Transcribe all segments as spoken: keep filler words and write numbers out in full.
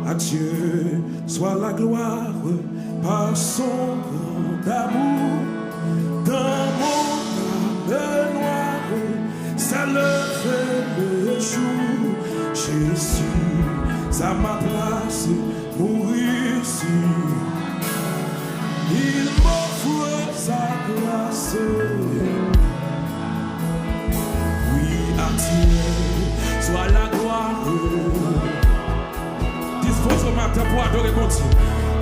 À Dieu soit la gloire par son grand amour. Dans mon âme noire, s'est levé le jour. Jésus, à ma place, mourir si. Il m'offre sa grâce. Oui, à Dieu soit la gloire. Dispoze w maten pou adore Bondye,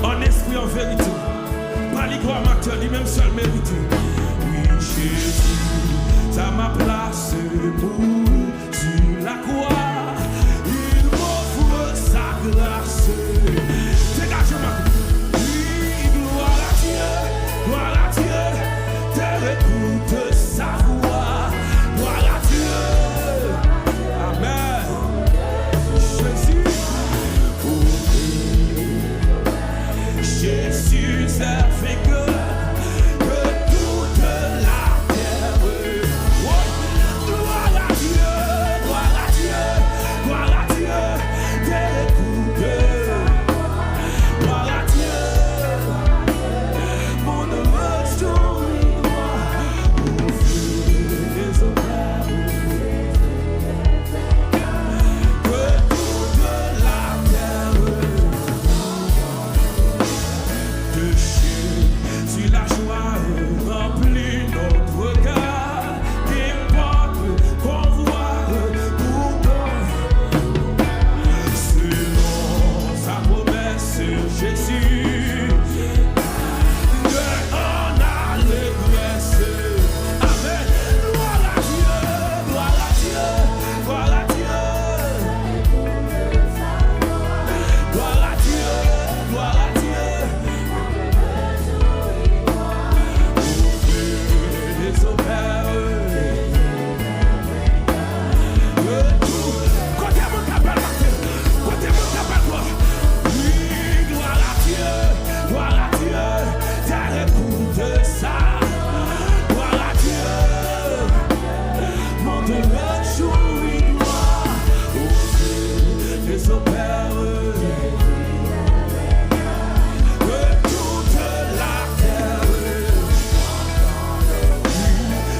an espri, an verite. Ba li glwa maten, li menm sèl merite. Oui, Jésus, à ma place, pour sur la croix, il m'offre sa grâce. Dégagez-moi. Oui, gloire à Dieu, gloire à Dieu, terre écoute sa voix. Gloire à Dieu. Amen. Jésus, pour Jésus est vainqueur de toute la terre. Oh, gloire à Dieu, gloire à Dieu, gloire à Dieu, terre écoute. Gloire à Dieu, mon rejoignez-moi, vous les oppressés. Que toute la terre de Jésus, la joie remplit notre cœur, qu'importe qu'on voit pourtant, selon sa promesse, Jésus, en allégresse. Amen. Gloire à Dieu, gloire à Dieu, gloire à Dieu. Gloire à Dieu, gloire à Dieu. Au feu des opères. Kote moun k ap bat maten? Kote moun k ap bat glwa? Oui, gloire à Dieu, gloire à Dieu, terre écoute ça. Gloire à Dieu, monde réjouis-toi, au feu des opères. Que toute la terre, oui,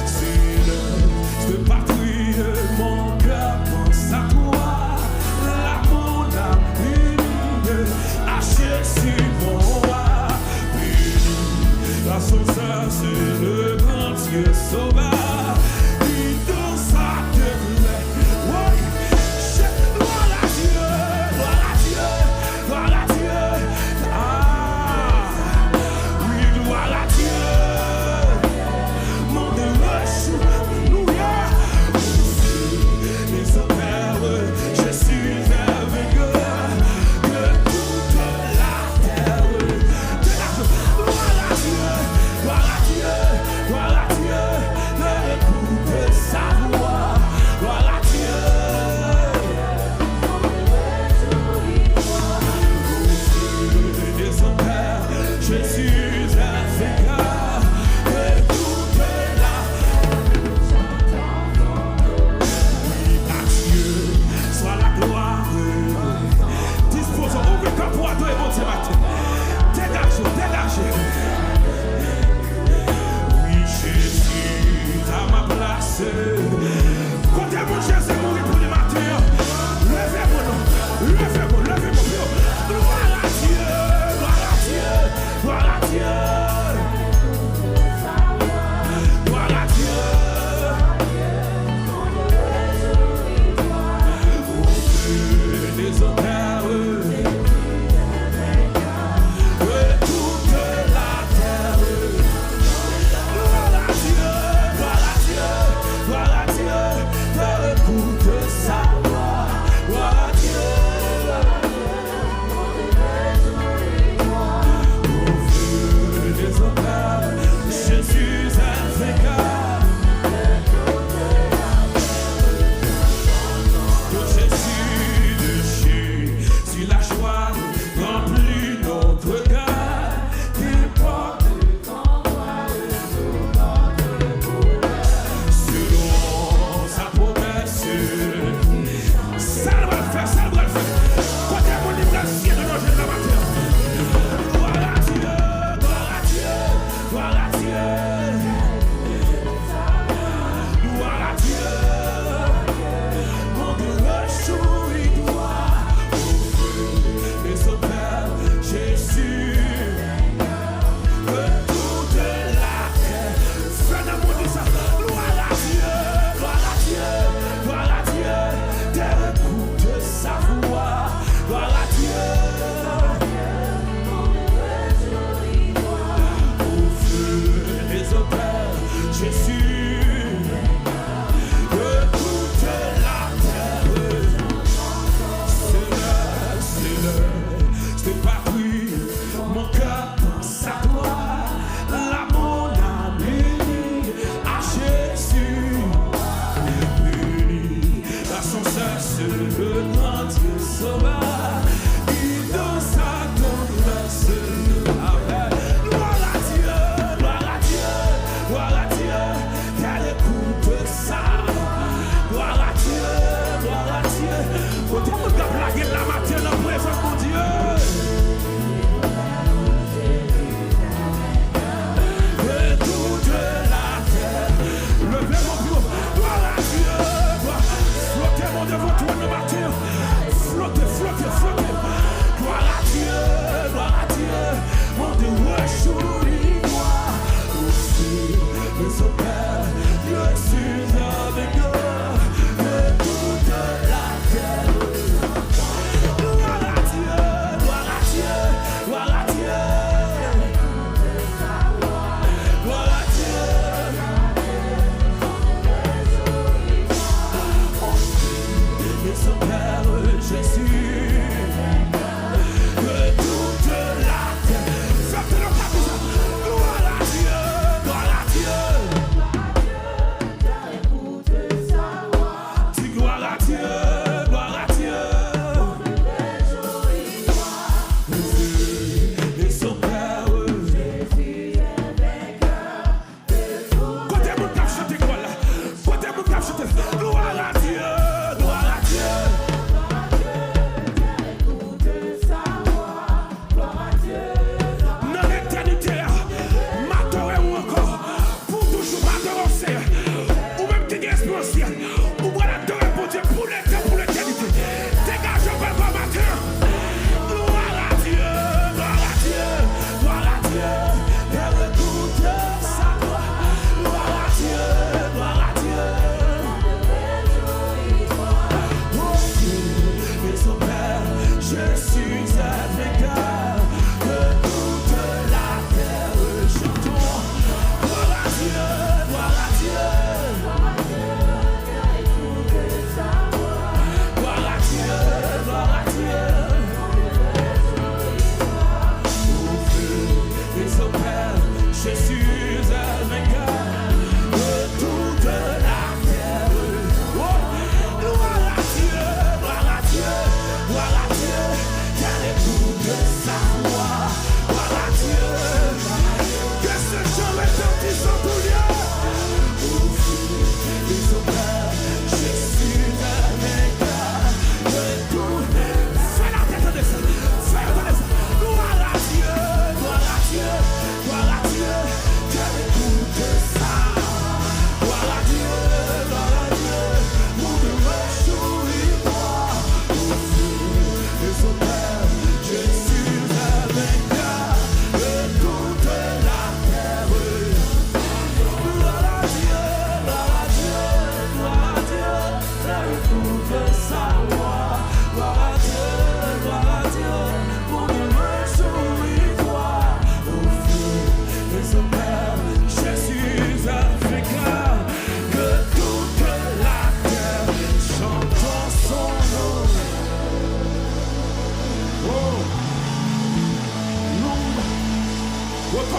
Seigneur, se patrie, mon cœur pense à toi, la mon âme unite à Jésus mon roi, béni à son sein, c'est le grand Dieu sauveur, qui dans sa demeure. Oui, gloire à Dieu, gloire à Dieu, gloire à Dieu. Ah, oui, gloire à Dieu. Mon Dieu, alléluia. Les opères, je suis un vainqueur de toute la terre. Gloire à Dieu, gloire à Dieu, gloire à Dieu. Écoute sa voix, gloire à Dieu. Au feu des opères, je suis un vainqueur de toute la. Oui, à Dieu soit la gloire. Dispoze w, ouvri kè w pou adore Bondye maten. Degaje w, degaje w. Oui, Jésus à ma place. Kote moun Jezi mouri pou li maten an? Leve men nou. Leve men, leve men nou. Gloire à Dieu, gloire à Dieu, gloire à Dieu. Gloire à Dieu. Au feu des opères. Que toute la terre. Gloire à Dieu, gloire à Dieu, gloire à Dieu, que écoute sa voix. Gloire à Dieu. Au feu des opères, Jésus est vainqueur. De Jésus, de Jésus.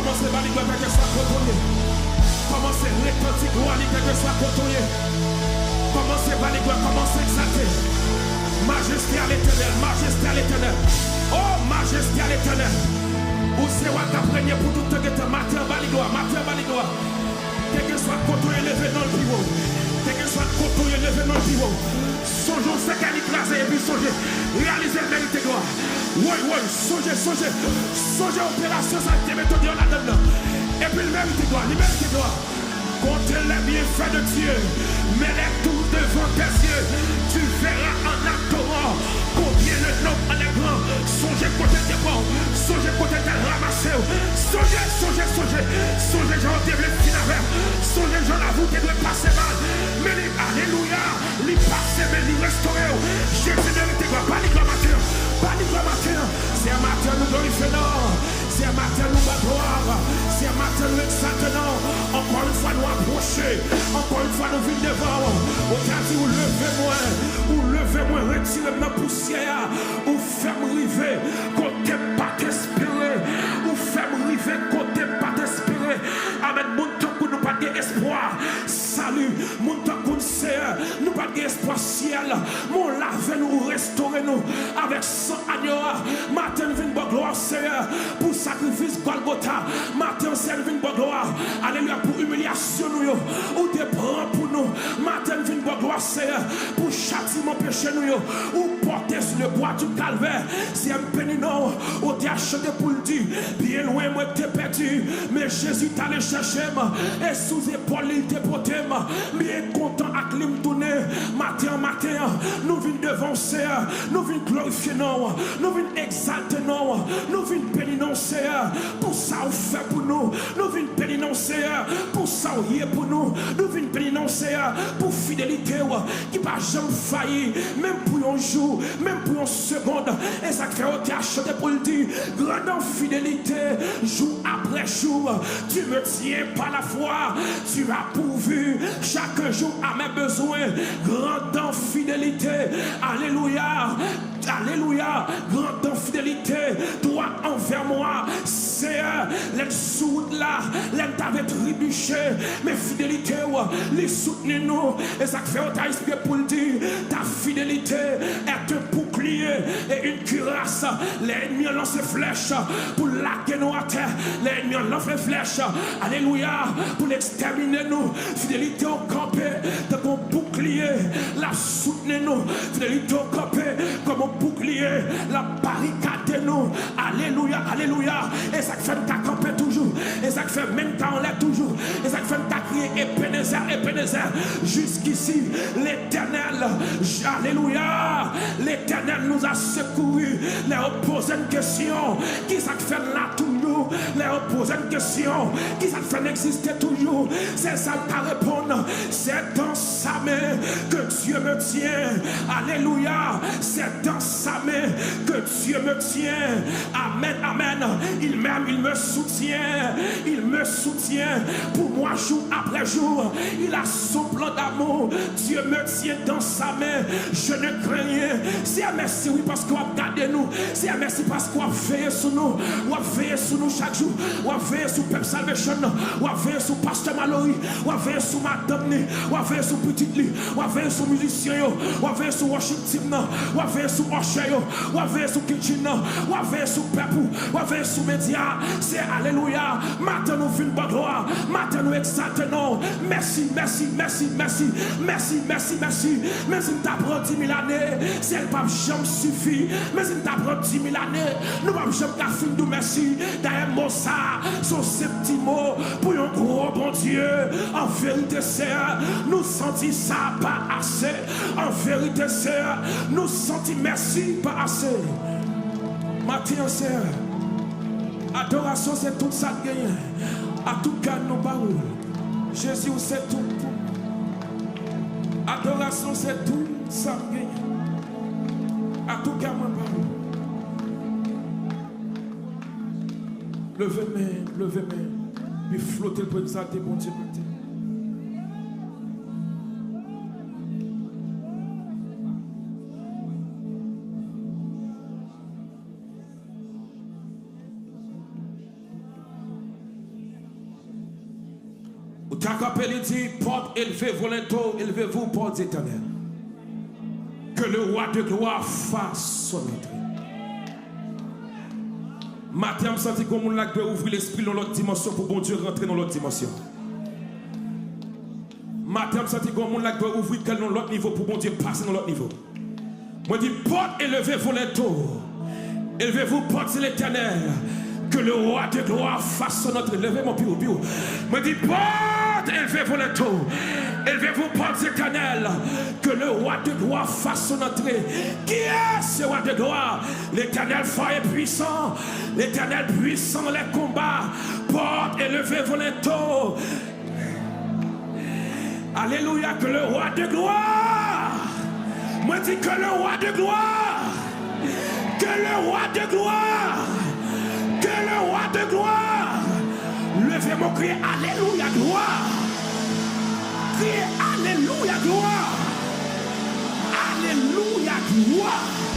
Kòmanse ba li glwa, kèlkeswa kote w ye. Kòmanse retanti glwa li, kèlkeswa kote w ye. Kòmanse ba li glwa, kòmanse egzalte. Majeste a Letènèl, majeste a Letènèl. O majeste a Letènèl. Ou se wa k ap renye pou tout tan gen tan. Maten an, ba li glwa, maten an, ba li glwa. Kèlkeswa kote w ye, leve non l pi wo. Kèlkeswa kote w ye, leve non l pi wo. Sonje yon sèkèy li kraze, epi sonje, reyalize l merite glwa. Woy, woy, sonje, sonje, sonje operasyon sa te mete w deyò ladann nan. Epi l merite glwa, li merite glwa. Compte les bienfaits de Dieu, mets-les tous devant tes yeux. Tu verras en un torrent combien le nombre en est grand. Sonje kote l te pran w, sonje kote l te ranmase w. Sonje, sonje, sonje, sonje jan w te vle fin avè m. Sonje jan lavi w te dwe pase mal. Men li, alelouya, li pase, men li restore w. Jezi merite glwa. Ba li glwa maten an. Ba li glwa maten an. Se maten an nou glorifye non. Se maten an nou ba glwa. Se maten an nou egzalte non. Ankò yon fwa nou apwoche. Ankò yon fwa nou vin devan w. Ou te di ou leve mwen. Ou leve mwen, retire m nan pousyè a. Ou fè m rive kote m pa t espere. Ou fè m rive kote m pa t espere. Amèn. Moun tankou nou pa t gen espwa sali. Moun tankou n, Seyè, nou pa t gen espwa syèl. Men w lave nou, ou restore nou avèk san agno a. Maten n vin ba w glwa, Seyè, pou sakrifis Gòlgota. Maten an, Seyè, n vin ba w glwa. Alelouya, pou imilyasyon nou yo, ou te pran pou nou. Maten n vin ba w glwa, Seyè, pou chatiman peche nou yo, ou pòte sou le bwa di kalvè. Seyè, m beni non w. Ou te a chante pou l di, byen lwen mwen te pèdi, men Jezi t ale chèche m, e sou zepòl li l te pote m. Byen kontan ak li m tounen. Maten an, maten an, nou vin devan w, Seyè. Nou vin glorifye non w. Nou vin egzalte non w. Nou vin beni non w, Seyè, pou sa w fè pou nou. Nou vin beni non w, Seyè, pou sa w ye pou nou. Nou vin beni non w, Seyè, pou fidelite w ki pa janm fayi, menm pou yon jou, menm pou yon segonn. E sa k fè yo te a chante pou l di, grande en fidélité, jour après jour, tu me tiens par la foi, tu as pourvu chaque jour à mes besoins, grande en fidélité. Alelouya. Alelouya, grande en fidélité, toi envers moi, Seyè, lè n sou wout la, lè n t ap tribiche, men fidelite w, li soutni nou. E sa k fè yo ta espre pou l di, ta fidélité est un bouclier et une cuirasse. Lè ènmi an lanse flèch pou l lage nou atè, lè ènmi an lanse flèch, alelouya, pou l ekstèmine nou, fidelite w kanpe tankou yon boukliye, l ap soutni nou. Fidelite w kanpe kòm yon boukliye, l ap barikade nou. Alelouya, alelouya. E sa k fè n ka kanpe toujou. E sa k fè men n ka anlè toujou. E sa k fè n ka kriye, Ebenezè, Ebenezè, jiskisi. Letènèl, alelouya. L'Éternel nous a secourus. Lè yo poze n kesyon, kisa k fè n la toujou? Lè yo poze n kesyon, kisa k fè n egziste toujou? Se sa l ka reponn, c'est dans sa main que Dieu me tient. Alelouya. C'est dans sa main que Dieu me tient. Amen, amen. Il m'aime, il me soutient. Il me soutient. Pour moi, jour après jour, il a son plan d'amour. Dieu me tient dans sa main. Je ne crains rien. Seyè, mèsi, wi, paske w ap gade nou. Seyè, mèsi paske w ap veye sou nou. W ap veye sou nou chak jou. W ap veye sou pèp Salvation nan. W ap veye sou pastè Malory. W ap veye sou madanm ni. W ap veye sou pitit li. W ap veye sou mizisyen yo. W ap veye sou worship team nan. W ap veye sou usher yo. W ap veye sou kitchen nan. W ap veye sou pèp ou. W ap veye sou medya. Se alelouya. Maten nou vin ba w glwa. Maten nou egzalte non w. Mèsi, mèsi, mèsi, mèsi. Mèsi, mèsi, mèsi. Menm si m ta pran dimil ane, Seyè, l p ap janm sifi. Menm si m ta pran dimil ane, nou p ap janm ka fin di w mèsi. Dayè, mo sa a, se yon senp ti mo pou yon gwo Bondye. An verite, Seyè, nou santi sa pa ase. An verite, Seyè, nou santi mèsi pa ase. Maten an, Seyè, adorasyon se tout sa n genyen. Atouka, nou ba ou. Jezi, ou se tout pou mwen. Adorasyon se tout sa m genyen. Atouka, mwen ba ou. Leve men, leve men. Epi fwote l pou egzalte Bondye maten. Ou ta kanpe, li di, porte élevée vos linteaux, élevez-vous, portes éternelles. Que le roi de gloire fasse son entrée. Maten an, m santi gon moun la k dwe ouvri lespri l nan lòt dimansyon pou Bondye rantre nan lòt dimansyon. Maten an, m santi gon moun la k dwe ouvri kè l nan lòt nivo pou Bondye pase nan lòt nivo. Mwen di, porte, élevez vos linteaux. Élevez-vous, portes éternelles. Que le roi de gloire fasse son entrée. Leve men w pi wo, pi wo. Mwen di, porte, élevez vos linteaux. Élevez-vous, portes éternelles. Que le roi de gloire fasse son entrée. Qui est ce roi de gloire? L'Éternel fort et puissant. L'Éternel puissant dans les combats. Porte, élevez vos linteaux. Alléluia, que le roi de gloire. Mwen di, que le roi de gloire. Que le roi de gloire. Que le roi de gloire. Leve men w, kriye, alléluia, gloire. Kriye, alléluia, gloire. Alléluia, gloire.